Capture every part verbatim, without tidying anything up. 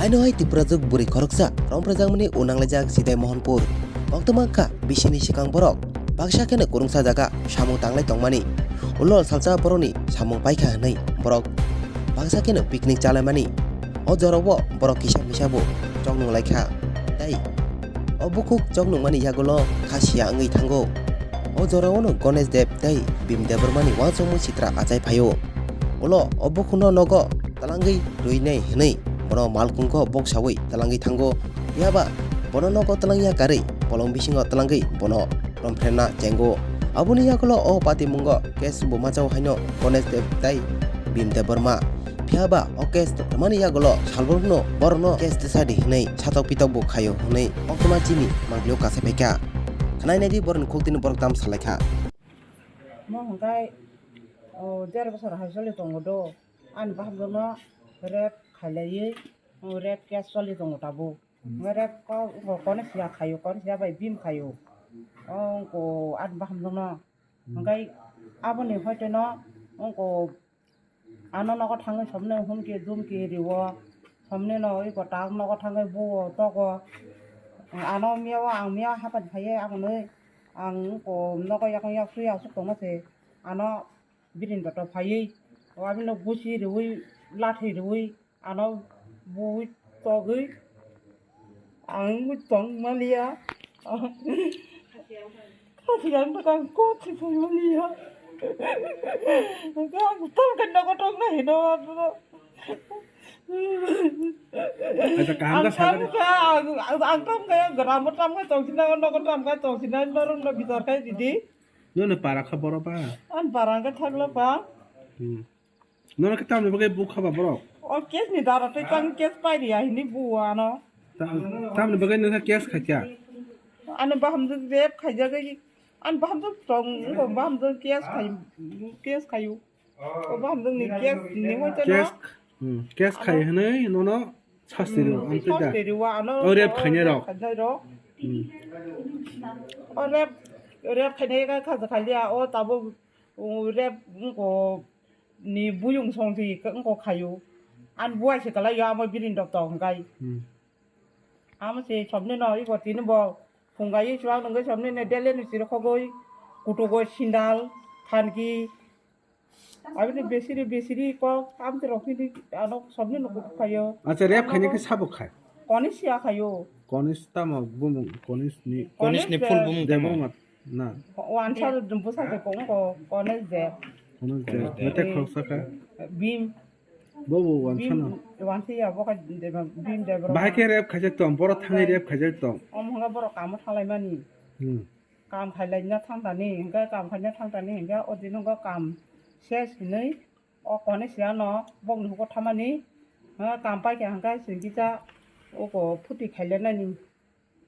Ano hai Tiprajwk bwrwi khoroksa romphrejakmani unanglaijak Sidai Mohanpur. Koktwma wngkha bisini swkang borok baksa kheno kwrwngsa jaga samung tanglai tongmani. Ulo salsa borokni samung paikha hwnwi borok baksa kheno picnic chalaimani. O jorao borok kisa misa bo choknwng laikha. Tei o bukhuk choknwngmani yagulo kha siya wngwi thango. O jorao no Ganesh Dev tei Bhim Debbarmani uansukmung sitra achai phaio. Ulo o bukhukno nogo twlangwi rwinai hwnwi bono malkhungo boksawi twlangwi thango. Phiya ba bono nogo twlangya karwi bolong bisingo twlangwi bono romphrenna chengo. Aboni yagulo o patimungo case bo machao haino Ganesh Dev tei Bhim Debbarma. Phiya ba o case rwmani yagulo salbrumno borokno case tisadi hwnwi satok pitok bo khaio hwnwi koktwma chini manglio kasai phaikha. Khwnai naidi borokni khuktwino borok tamo salaikha. Mo hwnkhe, o, der bosor hai choli tongo do. Ani bahamjakno rape khailaiwi, o, rape case choli tongo tabuk. Hwnkhe rape ko, ko, kone siya khaio, kone siya bai bim khaio. O, ko, ani bahamjakno. Hwnkhe aboni hoiteno, o, ko, ano nogo thangwi somni humki dumki rio. Somni no iko tak nogo thangwi buo togo. Ano miya o ang miya hapani phaiye aboni ang ko nogo yakung yak sui asuk tongma se ano birin joto phaiwi o abino gusi riwi lathi riwi ano bui togwi ang tong maliya. Khasi ang bwkha kok si phai maliya. Ang tam khe nogo tong na hino. Acha, kaham khe sakha de. Ang tam khe, ang, ang, ang tam khe, gram tam khe tong sina, nogo tam khe tong sina, norok no bichar khai didi. Nini para kha boro ba? An para kha thagla ba. Hmm. Nono khe tamni bagwi bukha ba borok? O case ni dara tei tang case pai ri ya hini bu ano. Ta-, tamni bagwi nokha case khaikha? Ano bahamjwk rape khaijagwi, an bahamjwk tong, wngkha bahamjwk case khai, case khayu. O bahamjwk ni case ni hoite no. Case, hmm, case khai hwnwi nono sasti rw, ang twi da. Sasti rw, ano o rape khainai rok. Khainai rok. Hmm. O rape, rape khainai kha khaja khaliya, o tabuk, o rape wngkha ni buyung song si wngkha khayu. An buai se kalai ya, amo birin dok tong kai. Hmm. Amo se somni no, iko tini bo phungai chuang nungui somni ne dele ni siro khogoi, kutugo sindal, khanki, Abini besiri besiri kok amte rok hini ano somni no kutuk khayo. Acha, rape khainai khe sabo khai? Konis ya khayo. Konis tamo bumung, konis ni. Konis ni full bumung tamo? Debbarma na. Wansa bwsa de kong ko konis de. Konis de. Mete khoroksa kha? Bim. Bobo wansa na. Wansa ya bo kha de bim de bro. Bahai khe rape khaijak tong, boro thangwi rape khaijak tong. Om hwnga boro kamo thalai mani. Hmm. Kam khailai na thang tani, hingke kam khaina thang tani, hingke o din wngkha kam ses hinui o koni siya no bokni hugo thamani, ha, kam paikha hingke singkisa oko phuti khailanani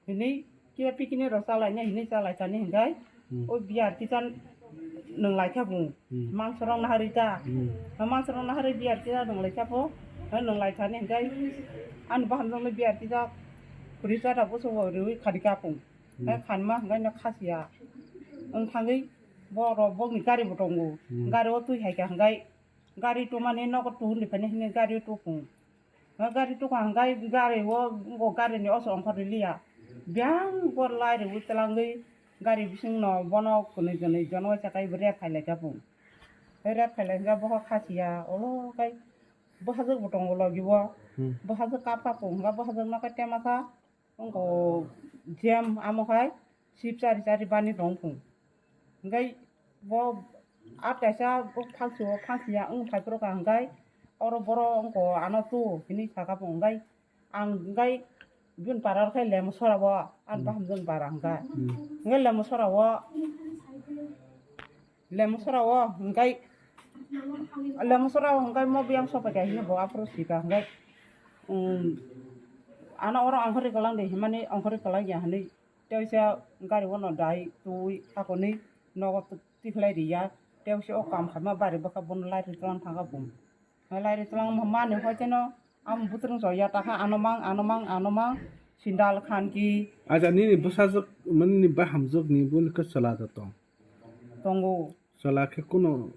hinui kiya pikini rok chalaina hinui chalai tani hingke Hmm. o biyar kisa nwnglai kha bung Hmm. mangsorok naharwi ta, Hmm. ha, mangsorok naharwi biyar kisa nwnglai kha bo, ha, nwnglai thani hingke ani bahamjokno biyar kisa khuri chata bosongo riui khadi kha bung. Hmm. Hai khanma hwnkhe no khasiya. Wng thangwi borok bokni gari bo tongo. Hmm. Gari o twi hai kha hwnkhe gari twmani nogo tuhur ni phaini hwnwi gari o tuphung. Gari tukha hwnkhe gari o, o gari ni oso ongkhor riliya. Biyang bor lai rwi twlangwi gari bising no bono kwnwi kwnwi jono chakai bo rep khai lai kha phung. Rep khai lai hwnkhe boho khasiya olo khai bwsajwk bo tongo logi o. Hmm. Bwsajwk kap kha phung hwnkhe bwsajwk no khe tema kha. Wngkha o jam amo khai sip chari chari bani tong phung. Hingke bo a kaisa phalsi o phalsi ya wng phai phuru kha hingke oro boro wngkha o ano tu hinui saka phung hingke ang hingke bini para rok khai lem sora o ani Hmm. bahamjwk para hingke Hmm. hingke lem sora o Lemsora o hingkai, lemsora o hingkai mo biyang sopai kha hino bo aphuru sika hingkai, um, ano oro ongkhorwi kwlang de himani ongkhorwi kwlang ya hinui tei uaisa gari o no dai twi akonwi nogo tikhlai ri ya tei uaisa o kam khaima bari bwkha bono light rwtlang thangkha bung. Light rwtlang mani hoi teno amo bwtwrwng chok ya takha ano mang, ano mang, ano mang sindal khanki. Acha nini bwsajwk, nini bahamjwk ni boni khe chwla da tong? Tongo. Chwla khe kuno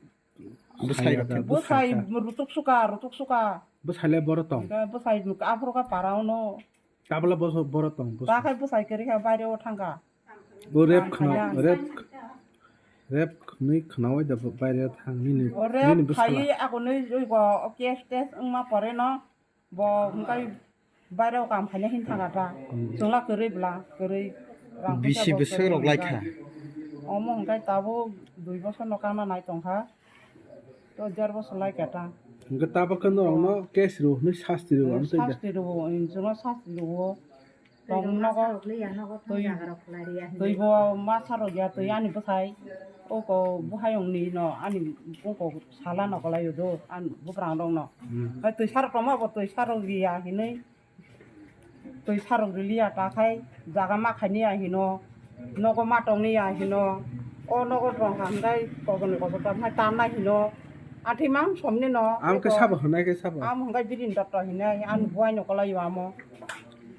Bwsai rok khe bwsai rutuk suka, rutuk suka. Bwsai le boro tong. Hwnkhe bwsai aphuru khe para ono. Tabla boso boro tong, boso. Ta khai bwsai kwrwi kha baire o thangkha. Bo rep khna, rep, rep khwnwi khnawi da baire thang nini, o rep nini bwsala. Khai agonwi oi go o case test wngma pore no. Bo hwnkhe baireo kam khaina hin thangkha ta. Hmm. Chwngla kwrwi bwla, kwrwi rang bisi bwswk rok lai kha. Omo hwnkhe tabuk dui bosor no kana nai tongkha. To der bosor lai kha ta. Hwnkhe tabuk khe norokno case rw hwnwi sasti rw ang twi da. Sasti rw, chwngno sasti rw. Tong nogo twi bo ma saro ya twi ani bwsai. Oko bwhayong ni no ani oko sala no kwlai o do ani bwkrang rok no. Hmm. Hai twi sarok tongma bo twi sarok ya hinwi. Twi sarok riliya ta khai jaga ma khaini ya hino, nogo ma tongni ya hino, o nogo tong kha hwnkhe kokoni kotor ta hwnkhai tanna hino, athi mang somni no. Am khe sabo hwnai khe sabo. Am hwnkhe bini doctor hinai ani buai no kwlai o amo.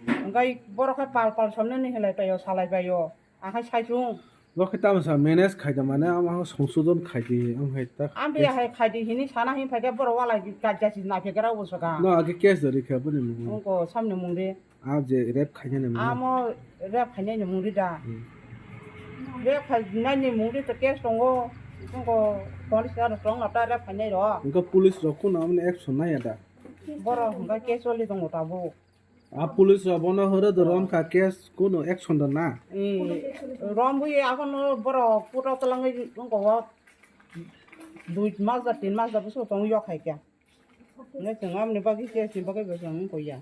Hwnkhe borok khe pal pal somni ni hinlai pai o, salai pai o. Ang hai sai chung. Bo khe tamo sa manage khai da mane, ama songsojon khai di, ang hai ta. Ang biya hai khai di hini sana hin phai khe borok wala gajasi na phe gra bo saka. No, age case dori khe boni mung. Ungko samni mung di. A je rep khai ni mung. Amo rep khai ni mung di da. Hmm. Rep khai ni mung di to case tongo. Ungko police aro tong na ta rep khai ni ro. Ungko police rok kuno amne action nai ya da. Borok hwnkhe case oli tongo tabuk. A police rok bono horo do rom kha case kuno action da na. Eh, rom bui akhon borok puto twlangwi wngko o dui mas da tin mas da bwswk tong yok hai khe. Ngai tong amni bagwi case ni bagwi bo tong wngko ya.